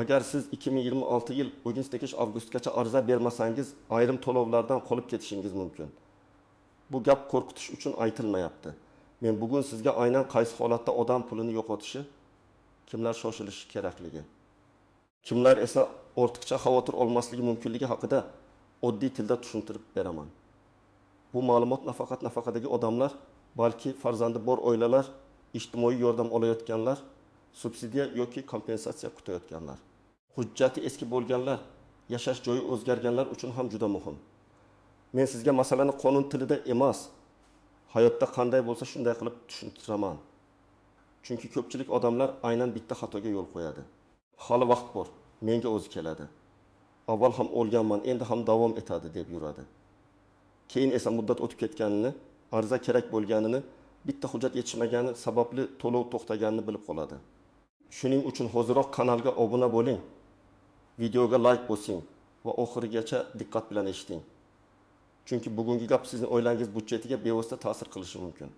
Agar siz 2026 yil 18 avgustgacha ariza bermasangiz, ayrim to'lovlardan qolib ketishingiz mumkin. Bu gap qo'rqitish uchun aytilmayapti. Men bugun sizga aynan qaysi holatda odam pulini yo'qotishi, kimlar shoshilishi kerakligi, kimlar esa ortiqcha xavotir olmasligi mumkinligi haqida oddiy tilda tushuntirib beraman. Bu ma'lumot nafaqat nafaqadagi odamlar, balki farzandi bor oilalar, ijtimoiy yordam olayotganlar, subsidiya yoki kompensatsiya kutayotganlar, hujjati eski bo'lganlar, yashash joyi o'zgarganlar uchun ham juda muhim. Men sizga masalani qonun tilida emas, hayotda qanday bo'lsa shunday qilib tushuntiraman. Chunki ko'pchilik odamlar aynan bitta xatoga yo'l qo'yadi. Hali vaqt bor, menga o'zi keladi. Avval ham o'lganman, endi ham davom etadi deb yuradi. Keyin esa muddat o'tib ketganini, ariza kerak bo'lganini, bitta hujjat yetishmagani sababli to'lov to'xtaganini bilib qoladi. Shuning uchun hoziroq kanalga obuna bo'ling, videoga like bosing va oxirigacha diqqat bilan eshiting. Chunki bugungi gap sizning oilangiz byudjetiga bevosita ta'sir qilishi mumkin.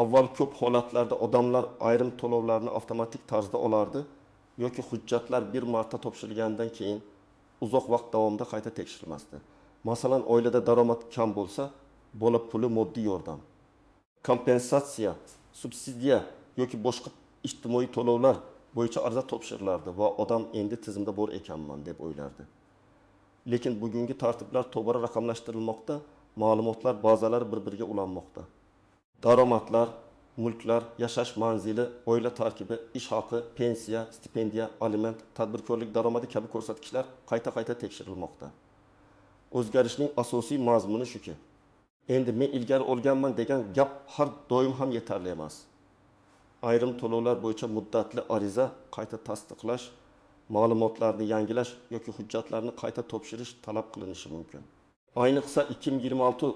Avval ko'p holatlarda odamlar ayrim to'lovlarni avtomatik tarzda olardi yoki hujjatlar bir marta topshirilganidan keyin uzoq vaqt davomida qayta tekshirilmasdi. Masalan, oilada daromad kam bo'lsa, bola puli moddiy yordam, kompensatsiya, subsidiya yoki boshqa ijtimoiy to'lovlar bo'yicha ariza topshirilardi va odam endi tizimda bor ekanman deb o'ylardi. Lekin bugungi tartiblar tobora raqamlashtirilmoqda, ma'lumotlar bazalari bir-biriga ulanmoqda. Daromadlar, mulklar, yashash manzili, oila tarkibi, ish haqi, pensiya, stipendiya, aliment, tadbirkorlik daromadi kabi ko'rsatkichlar qayta-qayta tekshirilmoqda. O'zgarishning asosiy mazmuni shuki, endi men ilgari olganman degan gap har doim ham yetarli emas. Ayrim to'lovlar bo'yicha muddatli ariza qayta tasdiqlash, ma'lumotlarni yangilash yoki hujjatlarni qayta topshirish talab qilinishi mumkin. Ayniqsa 2026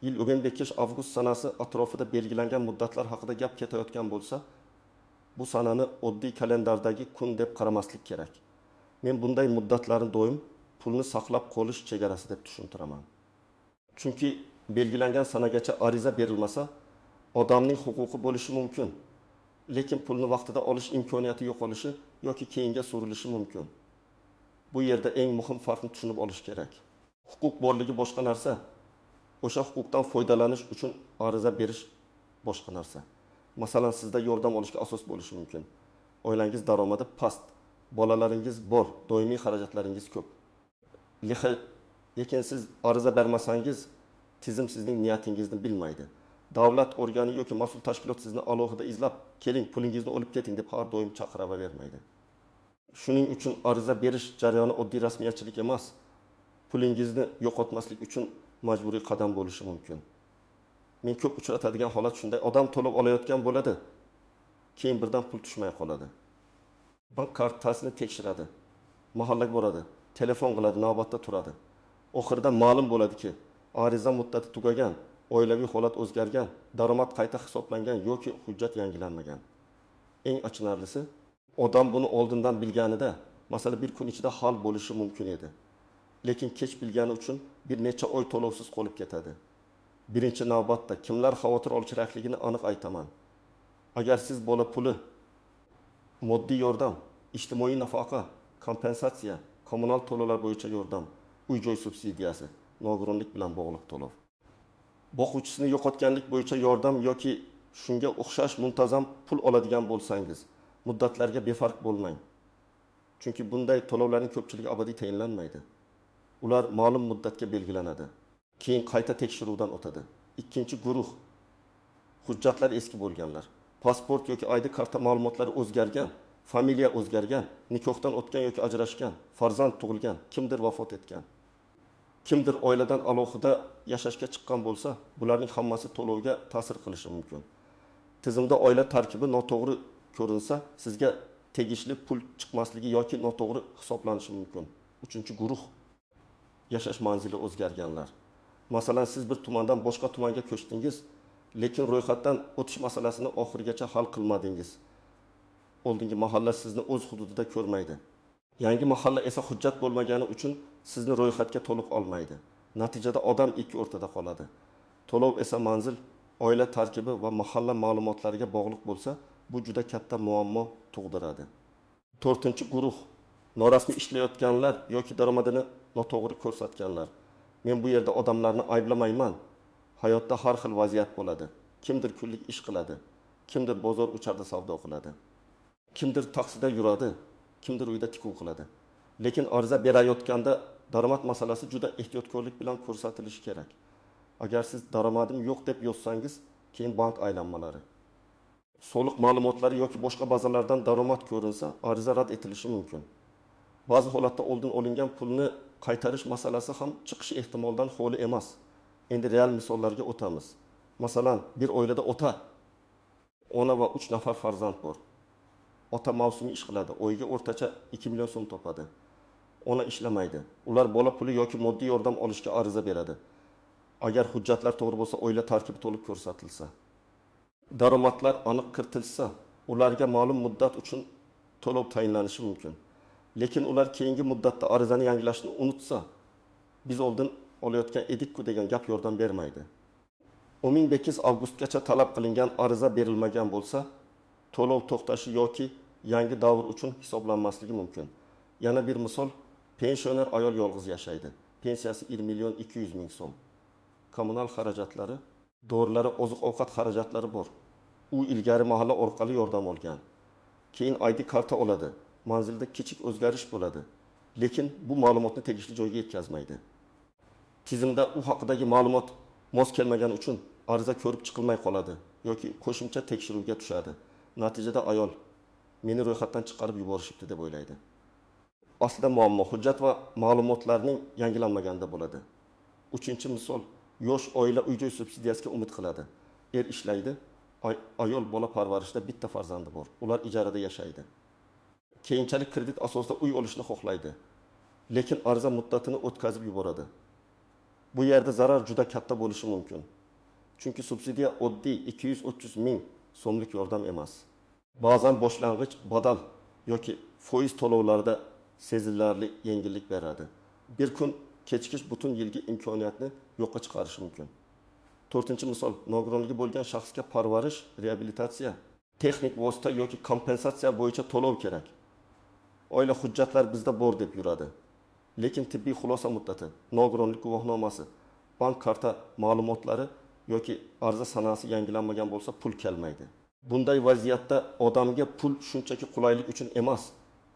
yil 15 avgust sanasi atrofida belgilangan muddatlar haqida gap ketayotgan bo'lsa, bu sanani oddiy kalendardagi kun deb qaramaslik kerak. Men bunday muddatlarni doim pulni saqlab qolish chegarasi deb tushuntiraman. Chunki belgilangan sanagacha ariza berilmasa, odamning huquqi bo'lishi mumkin, lekin pulni vaqtida olish imkoniyati yo'qolishi yoki keyinga surilishi mumkin. Bu yerda eng muhim farqni tushunib olish kerak. Huquq borligi boshqa narsa, o'sha huquqdan foydalanish uchun ariza berish boshqa narsa. Masalan, sizda yordam olishga asos bo'lishi mumkin. Oilangiz daromadi past, bolalaringiz bor, doimiy xarajatlaringiz ko'p. Lekin siz ariza bermasangiz, tizim sizning niyatingizni bilmaydi. Davlat organi yoki mas'ul tashkilot sizni alohida izlab, keling pulingizni olib keting deb har doim chaqiravermaydi. Shuning uchun ariza berish jarayoni oddiy rasmiyatchilik emas, pulingizni yo'qotmaslik uchun majburiy qadam bo'lishi mumkin. Men ko'p uchratadigan holat shunday, odam to'lov olayotgan bo'ladi, keyin birdan pul tushmay qoladi. Bank kartasini tekshiradi, mahallaga boradi, telefon qiladi, navbatda turadi. Oxirida ma'lum bo'ladiki, ariza muddati tugagan, oilaviy holat o'zgargan, daromad qayta hisoblangan yoki hujjat yangilanmagan. Eng achinarlisi, odam buni oldindan bilganida, masala bir kun ichida hal bo'lishi mumkin edi. Lekin kech bilgani uchun bir necha oy to'lovsiz qolib ketadi. Birinchi navbatda kimlar xavotir olish kerakligini aniq aytaman. Agar siz bola puli, moddiy yordam, ijtimoiy nafaqa, kompensatsiya, kommunal to'lovlar bo'yicha yordam, uy-joy subsidiyasi, nogironlik bilan bog'liq to'lov, boquvchisini yo'qotganlik bo'yicha yordam yoki shunga o'xshash muntazam pul oladigan bo'lsangiz, muddatlarga befarq bo'lmang. Chunki bunday to'lovlarning ko'pchiligi abadiy tayinlanmaydi. Ular ma'lum muddatga belgilanadi. Keyin qayta tekshiruvdan o'tadi. Ikkinchi guruh hujjatlar eski bo'lganlar. Pasport yoki ID karta ma'lumotlari o'zgargan, familiya o'zgargan, nikohdan o'tgan yoki ajrashgan, farzand tug'ilgan, kimdir vafot etgan, kimdir oiladan alohida yashashga chiqqan bo'lsa, bularning hammasi to'lovga ta'sir qilishi mumkin. Tizimda oila tarkibi noto'g'ri ko'rinsa, sizga tegishli pul chiqmasligi yoki noto'g'ri hisoblanishi mumkin. Uchinchi guruh yashash manzili o'zgarganlar. Masalan, siz bir tumandan boshqa tumanga ko'chdingiz, lekin ro'yxatdan o'tish masalasini oxirigacha hal qilmadingiz. Oldingi mahalla sizni o'z hududida ko'rmaydi. Yangi mahalla esa hujjat bo'lmagani uchun sizni ro'yxatga to'liq olmaydi. Natijada odam ikki o'rtada qoladi. To'lov esa manzil, oila tarkibi va mahalla ma'lumotlariga bog'liq bo'lsa, bu juda katta muammo tug'diradi. To'rtinchi guruh Norasmiy ishlayotganlar yoki daromadini noto'g'ri ko'rsatganlar. Men bu yerda odamlarni ayblamayman. Hayotda har xil vaziyat bo'ladi. Kimdir kunlik ish qiladi, kimdir bozor O'charda savdo qiladi. Kimdir taksida yuradi, kimdir uyda tikuv qiladi. Lekin ariza berayotganda daromad masalasi juda ehtiyotkorlik bilan ko'rsatilishi kerak. Agar siz daromadim yo'q deb yozsangiz, keyin bank aylanmalari, soliq ma'lumotlari yoki boshqa bazalardan daromad ko'rinsa, ariza rad etilishi mumkin. Ba'zi holatda oldin olingan pulni qaytarish masalasi ham chiqishi ehtimoldan xoli emas. Endi real misollarga o'tamiz. Masalan, bir oilada ota, ona va 3 nafar farzand bor. Ota mavsumiy ish qiladi, oyiga o'rtacha 2 million so'm topadi. Ona ishlamaydi. Ular bola puli yoki moddiy yordam olishga ariza beradi. Agar hujjatlar to'g'ri bo'lsa, oila tarkibi to'liq ko'rsatilsa, daromadlar aniq kiritilsa, ularga ma'lum muddat uchun to'lov tayinlanishi mumkin. Lekin ular keyingi muddatda arizani yangilashni unutsa, biz oldin olayotgan edik-ku degan gap yordam bermaydi. 15 avgustgacha talab qilingan ariza berilmagan bo'lsa, to'lov to'xtashi yoki yangi davr uchun hisoblanmasligi mumkin. Yana bir misol, pensioner ayol yolg'iz yashaydi. Pensiyasi 1 million 200 ming so'm. Kommunal xarajatlari, dorilari, oziq-ovqat xarajatlari bor. U ilgari mahalla orqali yordam olgan. Keyin ID karta oladi. Manzilda kichik o'zgarish bo'ladi. Lekin bu ma'lumotni tegishli joyga yetkazmaydi. Tizimda u haqidagi ma'lumot mos kelmagani uchun ariza ko'rib chiqilmay qoladi yoki qo'shimcha tekshiruvga tushadi. Natijada ayol meni ro'yxatdan chiqarib yuborishibdi deb o'ylaydi. Aslida muammo hujjat va ma'lumotlarning yangilanmaganda bo'ladi. Uchinchi misol, yosh oila uy-joy subsidiyasiga umid qiladi. Er ishlaydi, ayol bola parvarishida bitta farzandi bor. Ular ijarada yashaydi. Keyinchalik kredit asosida uy olishni xohlaydi. Lekin ariza muddatini o'tkazib yuboradi. Bu yerda zarar juda katta bo'lishi mumkin. Chunki subsidiya oddiy 230 ming so'mlik yordam emas. Ba'zan boshlang'ich badal yoki foiz to'lovlarida sezilarli yengillik beradi. Bir kun kechikish butun yilgi imkoniyatni yo'qqa chiqarishi mumkin. To'rtinchi misol, nogironligi bo'lgan shaxsga parvarish, reabilitatsiya, texnik vosita yoki kompensatsiya bo'yicha to'lov kerak. Oila hujjatlar bizda bor deb yuradi. Lekin tibbiy xulosa muddati, nogironlik guvohnomasi, bank karta ma'lumotlari yoki ariza sanasi yangilanmagan bo'lsa pul kelmaydi. Bunday vaziyatda odamga pul shunchaki qulaylik uchun emas,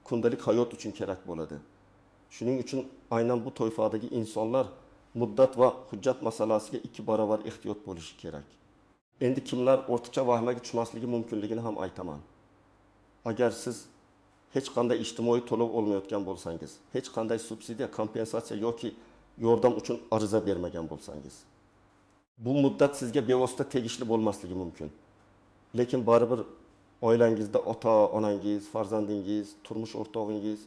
kundalik hayot uchun kerak bo'ladi. Shuning uchun aynan bu toifadagi insonlar muddat va hujjat masalasiga 2 barobar ehtiyot bo'lishi kerak. Endi kimlar ortiqcha vahimaga tushmasligi mumkinligini ham aytaman. Agar siz hech qanday ijtimoiy to'lov olmayotgan bo'lsangiz, hech qanday subsidiya, kompensatsiya yoki yordam uchun ariza bermagan bo'lsangiz, bu muddat sizga bevosita tegishli bo'lmasligi mumkin. Lekin baribir oilangizda ota, onangiz, farzandingiz, turmush o'rtog'ingiz,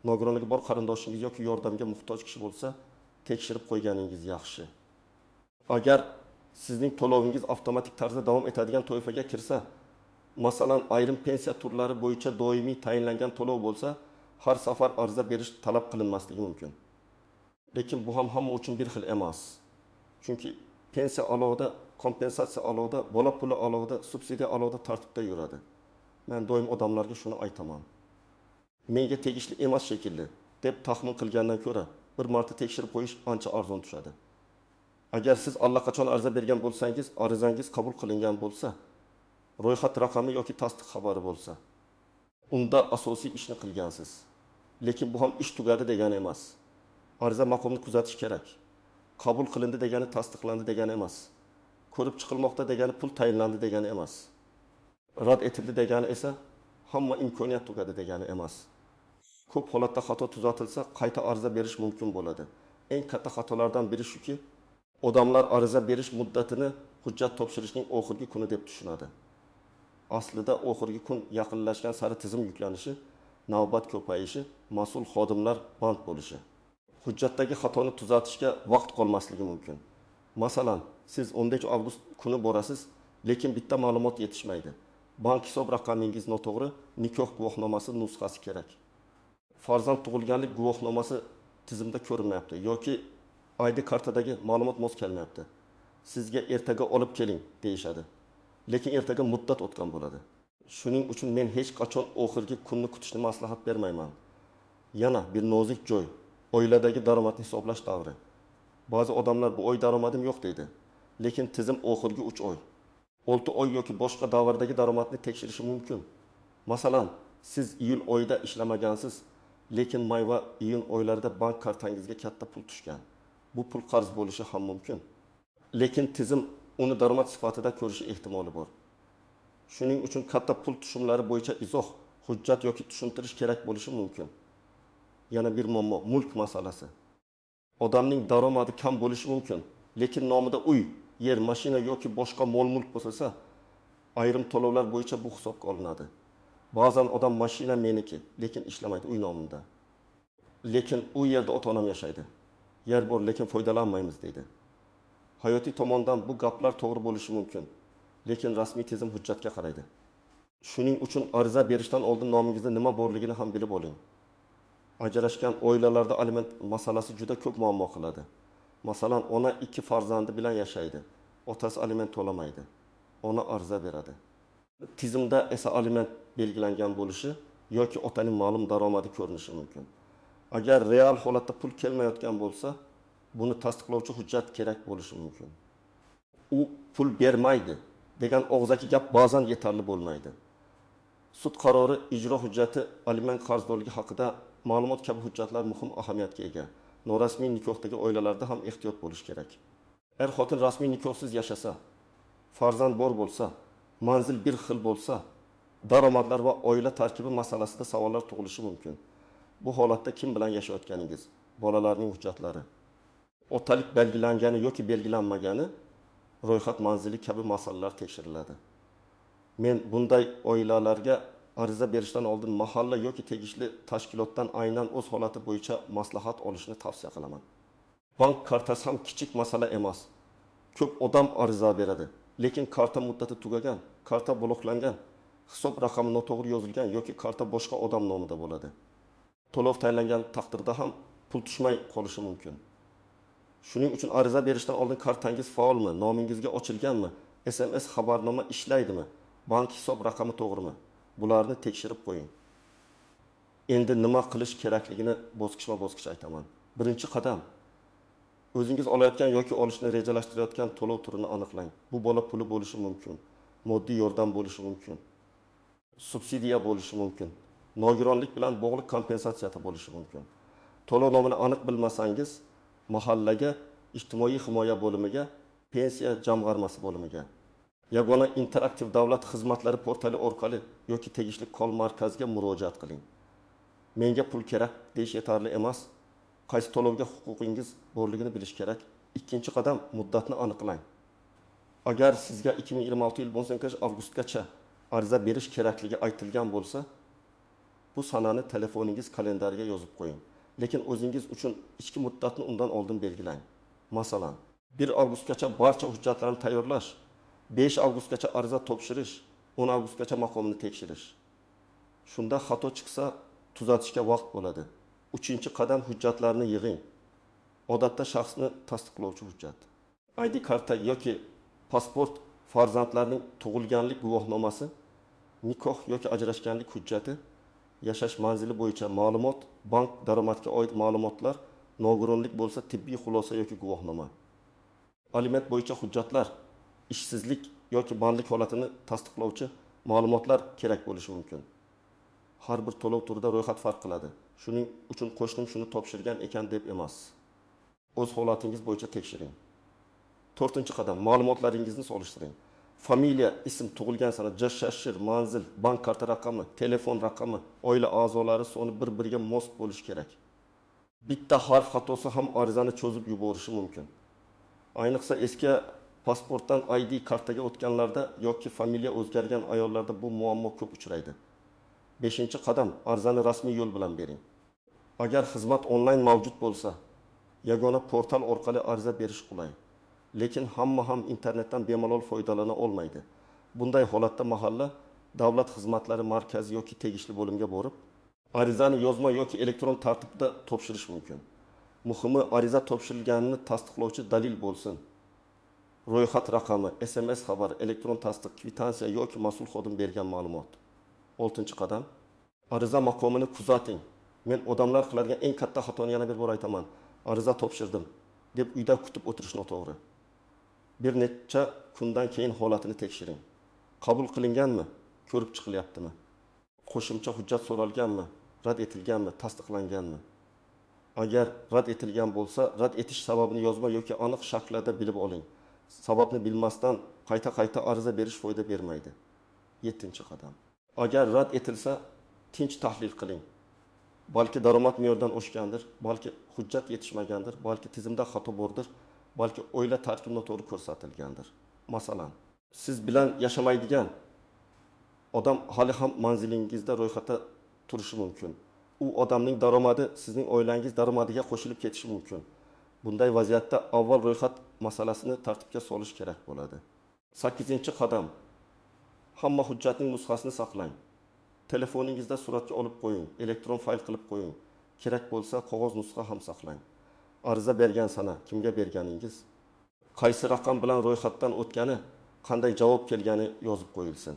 nogironligi bor qarindoshingiz yoki yordamga muhtoj kishi bo'lsa, tekshirib qo'yganingiz yaxshi. Agar sizning to'lovingiz avtomatik tarzda davom etadigan toifaga kirsa, masalan, ayrim pensiya turlari bo'yicha doimiy tayinlangan to'lov bo'lsa, har safar ariza berish talab qilinmasligi mumkin. Lekin bu ham hamma uchun bir xil emas. Chunki pensiya alohida, kompensatsiya alohida, bola puli alohida, subsidiya alohida tartibda yuradi. Men doim odamlarga shuni aytaman. Menga tegishli emas shekilli deb taxmin qilgandan ko'ra bir marta tekshirib qo'yish ancha arzon tushadi. Agar siz allaqachon ariza bergan bo'lsangiz, arizangiz qabul qilingan bo'lsa, ro'yxat raqami yoki tasdiq xabari bo'lsa, unda asosiy ishni qilgansiz. Lekin bu ham ish tugadi degani emas. Ariza maqomini kuzatish kerak. Qabul qilindi degani tasdiqlandi degani emas. Ko'rib chiqilmoqda degani pul tayinlandi degani emas. Rad etildi degani esa hamma imkoniyat tugadi degani emas. Ko'p holatda xato tuzatilsa, qayta ariza berish mumkin bo'ladi. Eng katta xatolardan biri shuki, odamlar ariza berish muddatini hujjat topshirishning oxirgi kuni deb tushunadi. Aslida oxirgi kun yaqinlashgan sari tizim yuklanishi, navbat ko'payishi, mas'ul xodimlar band bo'lishi. Hujjatdagi xatoni tuzatishga vaqt qolmasligi mumkin. Masalan, siz 15 avgust kuni borasiz, lekin bitta ma'lumot yetishmaydi. Bank hisob raqamingiz noto'g'ri, nikoh guvohnomasi nusxasi kerak. Farzand tug'ilganlik guvohnomasi tizimda ko'rinmayapti yoki ID kartadagi ma'lumot mos kelmayapti. Sizga ertaga olib keling deyishadi. Lekin ertaga muddat o'tgan bo'ladi. Shuning uchun men hech qachon oxirgi kunni kutishni maslahat bermayman. Yana bir nozik joy: oiladagi daromadni hisoblash davri. Ba'zi odamlar bu oy daromadim yo'q deydi. Lekin tizim oxirgi 3 oy, 6 oy yoki boshqa davrdagi daromadni tekshirishi mumkin. Masalan, siz iyul oyida ishlamagansiz, lekin may va iyun oylarida bank kartangizga katta pul tushgan. Bu pul qarz bo'lishi ham mumkin. Lekin tizim uni daromad sifatida ko'rishi ehtimoli bor. Shuning uchun katta pul tushumlari bo'yicha izoh, hujjat yoki tushuntirish kerak bo'lishi mumkin. Yana bir muammo: mulk masalasi. Odamning daromadi kam bo'lishi mumkin, lekin nomida uy, yer, mashina yoki boshqa mol-mulk bo'lsa, ayrim to'lovlar bo'yicha bu hisobga olinadi. Ba'zan odam mashina meniki, lekin ishlamaydi, uy nomida. Lekin u yerda ota-onam yashaydi. Yer bor, lekin foydalanmaymiz deydi. Hayotiy tomondan bu gaplar to'g'ri bo'lishi mumkin, lekin rasmiy tizim hujjatga qaraydi. Shuning uchun ariza berishdan oldin nomingizda nima borligini ham bilib oling. Ajrashgan oilalarda aliment masalasi juda ko'p muammo qiladi. Masalan, ona ikki farzandi bilan yashaydi. Otasi aliment to'lamaydi. Ona ariza beradi. Tizimda esa aliment belgilangan bo'lishi yoki otaning ma'lum daromadi ko'rinishi mumkin. Agar real holatda pul kelmayotgan bo'lsa, buni tasdiqlovchi hujjat kerak bo'lishi mumkin. U pul bermaydi degan og'zaki gap ba'zan yetarli bo'lmaydi. Sud qarori, ijro hujjati, aliment qarzdorligi haqida ma'lumot kabi hujjatlar muhim ahamiyatga ega. Norasmiy nikohdagi oilalarda ham ehtiyot bo'lish kerak. Er-xotin rasmiy nikohsiz yashasa, farzand bor bo'lsa, manzil bir xil bo'lsa, daromadlar va oila tarkibi masalasida savollar tug'ilishi mumkin. Bu holatda kim bilan yashayotganingiz, bolalarning hujjatlari, otalik belgilangani yoki belgilanmagani, ro'yxat manzili kabi masalalar tekshiriladi. Men bunday oilalarga ariza berishdan oldin mahalla yoki tegishli tashkilotdan aynan o'z holati bo'yicha maslahat olishni tavsiya qilaman. Bank kartasi ham kichik masala emas. Ko'p odam ariza beradi, lekin karta muddati tugagan, karta bloklangan, hisob raqami noto'g'ri yozilgan yoki karta boshqa odam nomida bo'ladi. To'lov tayinlangan taqdirda ham pul tushmay qolishi mumkin. Shuning uchun ariza berishdan oldin kartangiz faolmi, nomingizga ochilganmi, SMS xabarnoma ishlaydimi, bank hisob raqami to'g'rimi? Bularni tekshirib qo'ying. Endi nima qilish kerakligini bosqichma-bosqich aytaman. Birinchi qadam: o'zingiz olayotgan yoki olishni rejalashtirayotgan to'lov turini aniqlang. Bu bola puli bo'lishi mumkin, moddiy yordam bo'lishi mumkin, subsidiya bo'lishi mumkin, nogironlik bilan bog'liq kompensatsiya bo'lishi mumkin. To'lov nomini aniq bilmasangiz, mahallaga, ijtimoiy himoya bo'limiga, pensiya jamg'armasi bo'limiga, yagona interaktiv davlat xizmatlari portali orqali yoki tegishli call markaziga murojaat qiling. Menga pul kerak deyish yetarli emas. Qaysi to'lovga huquqingiz borligini bilish kerak. Ikkinchi qadam: muddatni aniqlang. Agar sizga 2026 yil 18 avgustgacha ariza berish kerakligi aytilgan bo'lsa, bu sanani telefoningiz kalendariga yozib qo'ying. Lekin o'zingiz uchun ichki muddatni undan oldin belgilang. Masalan, 1 avgustgacha barcha hujjatlarni tayyorlash, 5 avgustgacha ariza topshirish, 10 avgustgacha maqomini tekshirish. Shunda xato chiqsa, tuzatishga vaqt bo'ladi. Uchinchi qadam: hujjatlarni yig'ing. Odatda shaxsni tasdiqlovchi hujjat, ID karta yoki pasport, farzandlarning tug'ilganlik guvohnomasi, nikoh yoki ajrashganlik hujjati, yashash manzili bo'yicha ma'lumot, bank daromadga oid ma'lumotlar, nogironlik bo'lsa tibbiy xulosa yoki guvohnoma. Aliment bo'yicha hujjatlar, ishsizlik yoki bandlik holatini tasdiqlovchi ma'lumotlar kerak bo'lishi mumkin. Har bir to'lov turida ro'yxat farq qiladi. Shuning uchun qo'shnim shuni topshirgan ekan deb emas. O'z holatingiz bo'yicha tekshiring. To'rtinchi qadam: ma'lumotlaringizni solishtiring. Familiya, ism, tug'ilgan sana, joylashuv, manzil, bank karta raqami, telefon raqami, oila a'zolari soni bir-biriga mos bo'lishi kerak. Bitta harf xatosi ham arizani cho'zib yuborishi mumkin. Ayniqsa eski pasportdan ID kartaga o'tganlarda yoki familiya o'zgargan ayollarda bu muammo ko'p uchraydi. Beshinchi qadam: arizani rasmiy yo'l bilan bering. Agar xizmat onlayn mavjud bo'lsa, yagona portal orqali ariza berish qulay. Lekin hamma ham internetdan bemalol foydalana olmaydi. Bunday holatda mahalla davlat xizmatlari markazi yoki tegishli bo'limga borib, arizani yozma yoki elektron tartibda topshirish mumkin. Muhimi, ariza topshirilganini tasdiqlovchi dalil bo'lsin. Ro'yxat raqami, SMS xabar, elektron tasdiq, kvitansiya yoki mas'ul xodim bergan ma'lumot. Oltinchi qadam: ariza maqomini kuzating. Men odamlar qiladigan eng katta xatoni yana bir bor aytaman. Ariza topshirdim deb uyda kutib o'tirish noto'g'ri. Bir necha kundan keyin holatini tekshiring. Qabul qilinganmi? Ko'rib chiqilyaptimi? Qo'shimcha hujjat so'ralganmi? Rad etilganmi? Tasdiqlanganmi? Agar rad etilgan bo'lsa, rad etish sababini yozma yoki aniq shakllarda bilib oling. Sababni bilmasdan qayta-qayta ariza berish foyda bermaydi. 7-qadam. Agar rad etilsa, tinch tahlil qiling. Balki daromad me'yordan oshgandir, balki hujjat yetishmagandir, balki tizimda xato bordir, balki oila tarkibi noto'g'ri ko'rsatilgandir. Masalan, siz bilan yashamaydigan odam hali ham manzilingizda ro'yxatda turishi mumkin. U odamning daromadi sizning oilangiz daromadiga qo'shilib ketishi mumkin. Bunday vaziyatda avval ro'yxat masalasini tartibga solish kerak bo'ladi. 8-qadam. Hamma hujjatning nusxasini saqlang. Telefoningizda suratga olib qo'ying, elektron fayl qilib qo'ying. Kerak bo'lsa qog'oz nusxa ham saqlang. Ariza bergan sana, kimga berganingiz, qaysi raqam bilan ro'yxatdan o'tgani, qanday javob kelgani yozib qo'yilsin.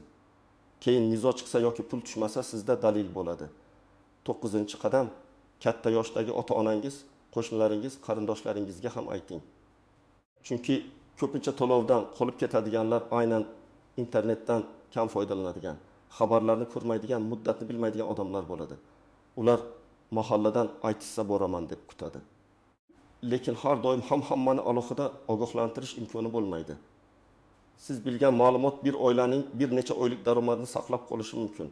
Keyin nizo chiqsa yoki pul tushmasa sizda dalil bo'ladi. 9-qadam. Katta yoshdagi ota-onangiz, qo'shnilaringiz, qarindoshlaringizga ham ayting. Chunki ko'pincha to'lovdan qolib ketadiganlar aynan internetdan kam foydalanadigan, xabarlarni ko'rmaydigan, muddatni bilmaydigan odamlar bo'ladi. Ular mahalladan aytishsa boraman deb kutadi. Lekin har doim ham hammani alohida ogohlantirish imkoni bo'lmaydi. Siz bilgan ma'lumot bir oilaning bir necha oylik daromadini saqlab qolishi mumkin.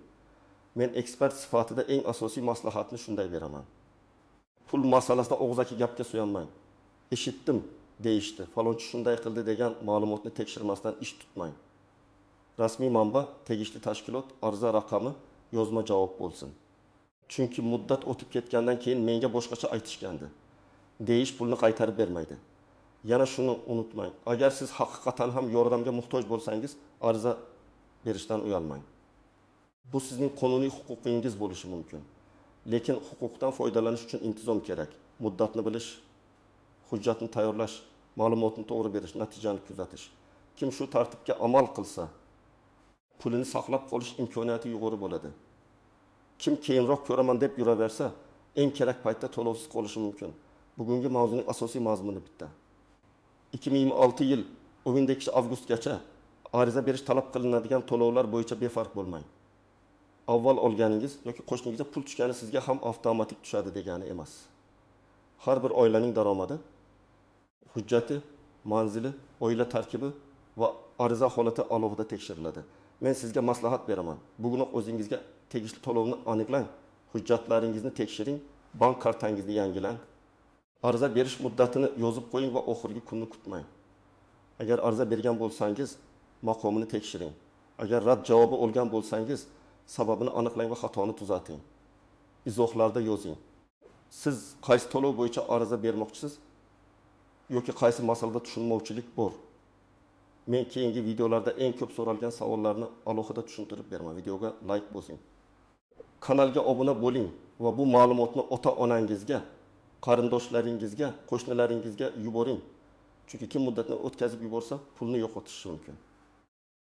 Men ekspert sifatida eng asosiy maslahatni shunday beraman. Pul masalasida og'zaki gapga suyanmang. Eshitdim deyishdi, falonchi shunday qildi degan ma'lumotni tekshirmasdan ish tutmang. Rasmiy manba, tegishli tashkilot, ariza raqami, yozma javob bo'lsin. Chunki muddat o'tib ketgandan keyin menga boshqacha aytishgandi deyish pulni qaytarib bermaydi. Yana shuni unutmang. Agar siz haqiqatan ham yordamga muhtoj bo'lsangiz, ariza berishdan uyalmang. Bu sizning qonuniy huquqingiz bo'lishi mumkin. Lekin huquqdan foydalanish uchun intizom kerak. Muddatni bilish, hujjatni tayyorlash, ma'lumotni to'g'ri berish, natijani kuzatish. Kim shu tartibga amal qilsa, pulini saqlab qolish imkoniyati yuqori bo'ladi. Kim keyinroq ko'raman deb yuraversa, eng kerak paytda to'lovsiz qolishi mumkin. Bugungi mavzuning asosiy mazmuni bitta. 2026 yil 12 avgustgacha ariza berish talab qilinadigan to'lovlar bo'yicha befarq bo'lmang. Avval olganingiz yoki qo'shningizga pul tushgani sizga ham avtomatik tushadi degani emas. Har bir oilaning daromadi, hujjati, manzili, oila tarkibi va ariza holati alohida tekshiriladi. Men sizga maslahat beraman. Bugunoq o'zingizga tegishli to'lovni aniqlang, hujjatlaringizni tekshiring, bank kartangizni yangilang. Ariza berish muddatini yozib qo'ying va oxirgi kunni kutmang. Agar ariza bergan bo'lsangiz, maqomini tekshiring. Agar rad javobi olgan bo'lsangiz, sababini aniqlang va xatoni tuzating. Izohlarda yozing. Siz qaysi to'lov bo'yicha ariza bermoqchisiz yoki qaysi masalada tushunmovchilik bor? Men keyingi videolarda eng ko'p so'ralgan savollarni alohida tushuntirib beraman. Videoga like bosing. Kanalga obuna bo'ling va bu ma'lumotni ota-onangizga, qarindoshlaringizga, qo'shnilaringizga yuboring. Chunki kim muddatni o'tkazib yuborsa, pulni yo'qotishi mumkin.